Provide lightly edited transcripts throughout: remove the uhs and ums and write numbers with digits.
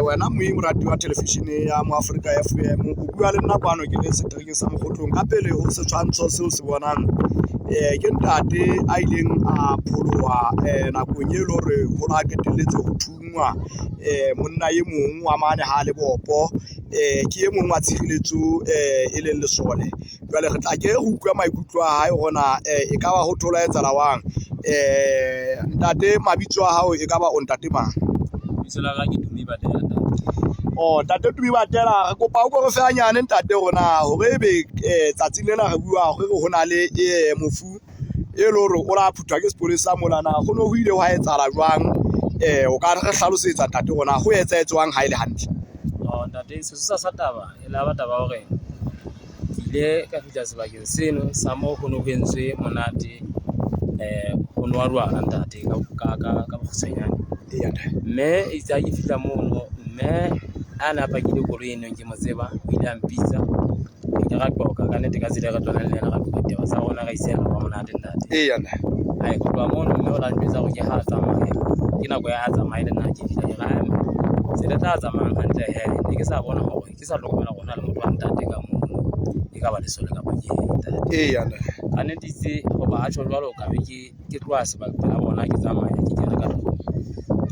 Wena moi morati wa television ya mo Afrika FM, o bua le nna kwano ke le seterekeng sa Mokgotlong. Ka pele ho setshwantsho seo se bonang ke ntate a ileng a pholoha nakong e le hore ho la qetelletse ho thungwa monna e mong wa mane ha Lebopo. Ke e mong wa tshireletso e leng lesole. Jwale re tla ke re utlwe maikutlo a hae hore na ekaba ho thola etsahala jwang. Ntate mabitso a hao ekaba o ntate mang? Lebitso la ka ke Tumi Batela ntate. Oh, ntate Tumi Batela, re kopa o ko re fe hanyane ntate hore na hore ebe tsatsing lena re bua hore ho na le mofu e le hore o la phuthwa ke sepolesa mona na ho no ho ile hwa etsahala jwang? O ka re hlalosetsa ntate hore na ho etsahetse jwang ha e le hantle? Oh, ntate, sesosa sa taba e la ba taba ya hore ke ile ka fihla sebakeng seno sa moo ho no ho entswe monate, ho nowa jwala ntate ka bokgutshwanyane. Eya ntate. Mme itse ha ke fihla mono, mme a na pakile koloi e neng ke mo tseba, o ile a mpitsa. Re ile ra qoqa ka nnete ka tsela e re tlwaelaneng le yena, ra qoqa ditaba tsa rona, ra isela ha monate ntate. Eya ntate. Ai, ho tloha mono mme o la njwetsa hore ke ha a tsamaya, ke nako ya ha tsamaye le nna ke fihla ke re ae mme tsela e tla tsamayang hantle hee. Ne ke sa bona hore ke sa hlokomela hore hona le motho wa ntate ka mono, e ka ba lesole kapa ke eng ntate. Eya ntate. Ka nnete itse hoba a tjho jwalo ka be ke tloha sebakeng pela bona, ke tsamaya ke kena ka tlung,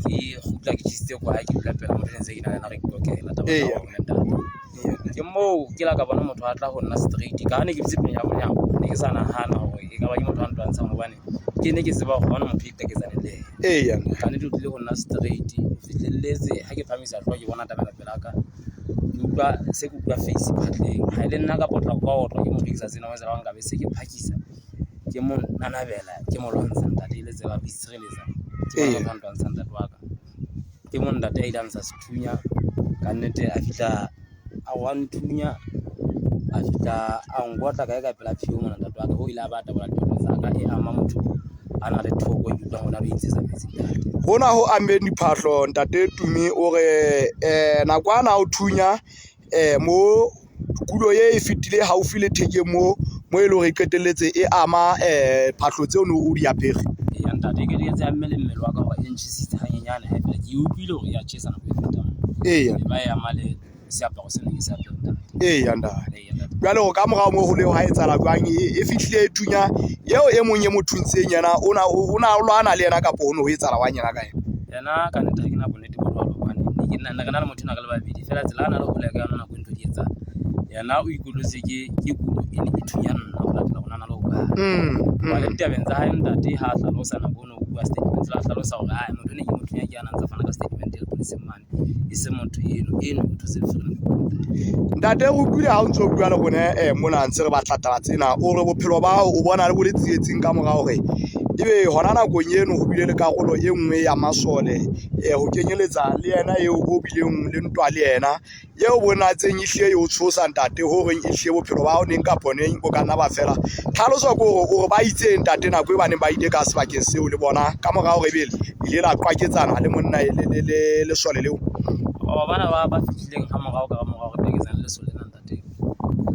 ke kgutla ke tjhesitse kwae, ke dula pela motho e ntse ke na le yena re iqoqela taba tsa rona ntate. Ke moo ke la ka bona motho a tla ho nna straight ka ha ne ke dutse pele ya monyako, ne ke sa nahana hore e ka ba ke motho a ntwantshang hobane ke ne ke tseba hore ha hona motho e qeketsaneng le yena. Eya. Ka nnete o tlile ho nna straight ho fihlelletse ha ke phahamisa hlooho ke bona atamela pela ka, ke utlwa se ke utlwa face phatleng. Ha e le nna ka potlako ka otlwa ke motho e ke sa tsebeng ho etsahala nka be se ke phakisa ke mo nanabela, ke mo lwantsha ntate e le tsela ya ho itshireletsa. Ke bona motho a ntwantshang ntate wa ka. Ke mo ntate a ile a ntsha sethunya ka nnete, a fihla a wa nthunya, a fihla a nkotla kae ka pela phiyo mona ntate wa ka. O ile a ba tabola diphahlo tsa ka, e ama motho a na le thoko e ke utlwang hore na o intshetsa metsi ntate. Hona ho ammeng diphahlo ntate Tumi o re nakwana o thunya mo kulo e fetile haufi le thekeng mo mo e leng hore e qetelletse e ama phahlo tseo no o di apere. Eya ntate, e qetelletse e amme le mmele wa ka hore e ntjhesitse hanyenyane ha e fela ke utlwile hore ya tjhesa nako e fetang. Eya. E ba e ama le seaparo sena ke se apere ntate. Eya ntate. Eya ntate. Jwale hore ka morao moo ho le hwa etsahala jwang, e fihlile e thunya eo e mong e mo thuntseng yena o na o na o lwana le yena kapa ho no ho etsahala jwang yena ka yena? Yena ka nnete ha ke na bonnete bo jwalo hobane ne ke ne re na le motho ena re le babedi feela tsela a na le hole ka yona nako e ntho di etsahala. Yena o ikutlwetse ke kulo e ne e thunya nna ho latela hore o na le ho kae. Jwale ditabeng tsa hae ntate ha a hlalosa nako eno o bua statement, a hlalosa hore ae motho ene ke mo thunya ke yana a ntsa fana ka statement ya leponeseng mane, e se motho eno eno o thotse leferefere. Ntate re utlwile ha o ntso bua le rona mona ntse re batla taba tsena, o re bophelo ba hao o bona bo le tsietsing ka mora hore ebe hona nakong eno ho bile le karolo e nngwe ya masole ho kenyeletsa le yena eo o bileng le ntwa le yena eo bonatseng ehlile e o tshosa ntate horeng ehlile bophelo ba hao neng kapa neng bo ka nna ba fela. Tlhaloso ke hore o re ba itseng ntate nako e baneng ba ile ka sebakeng seo le bona ka mora hore ebe ile la qwaketsana le monna le lesole leo. Oh, bana ba fihlileng ha morao ka mora hore qwaketsana le lesole lena ntate,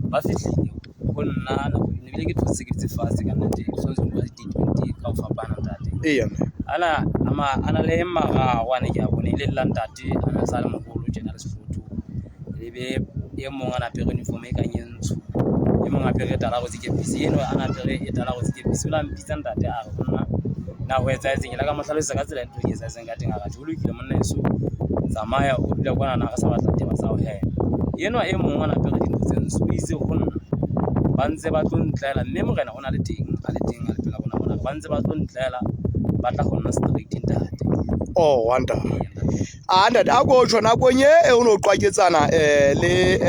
ba fihlile ho nna nako eno ebile ke thotse ke dutse fatshe ka nnete, ke tshwanetse ho bua di-statement ka ho fapana ntate. Eya mme. Ana a na le mararo a ne ke a bone, e leng la ntate a na sa le moholo tjena le Sesotho, ebe e mong a na apere uniform e kang e ntsho, e mong a apere e tala a rwetse kepisi, eno a na apere e tala a rwetse kepisi. O la mpitsa ntate a re ho nna na ho etsahetseng, ke la ka mo hlalosetsa ka tsela e ntho e etsahetseng ka teng, a re atjhe ho lokile monna heso, tsamaya o dula kwana re sa batla taba tsa hao hee. Enwa e mong a na apere dintho tse ntsho o itse ho nna ba ntse ba tlo ntlela, mme morena o na le teng a le teng a le pela rona mona, ba ntse ba tlo ntlela ba tla ho nna straight ntate. Oh, wonder. A ntate a ko tjho nakong e o no qwaketsana le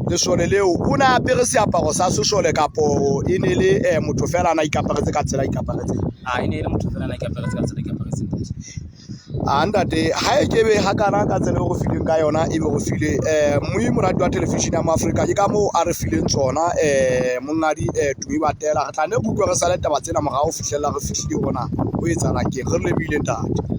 lesole leo, o na apere seaparo sa sesole kapo e ne le motho fela a na ikaparetse ka tsela a ikaparetseng? A e ne le motho fela a na ikaparetse ka tsela a ikaparetseng ntate. A ntate ha e kebe hakana ka tsela eo re fileng ka yona, ebe re file moi morati wa television ya mo Afrika ke ka moo a re fileng tsona monghadi Tumi Batela. Re tla ne re utlwe re sale taba tsena morao ho fihlella re fihlile hore na ho etsahalang keng. Re lebohile ntate.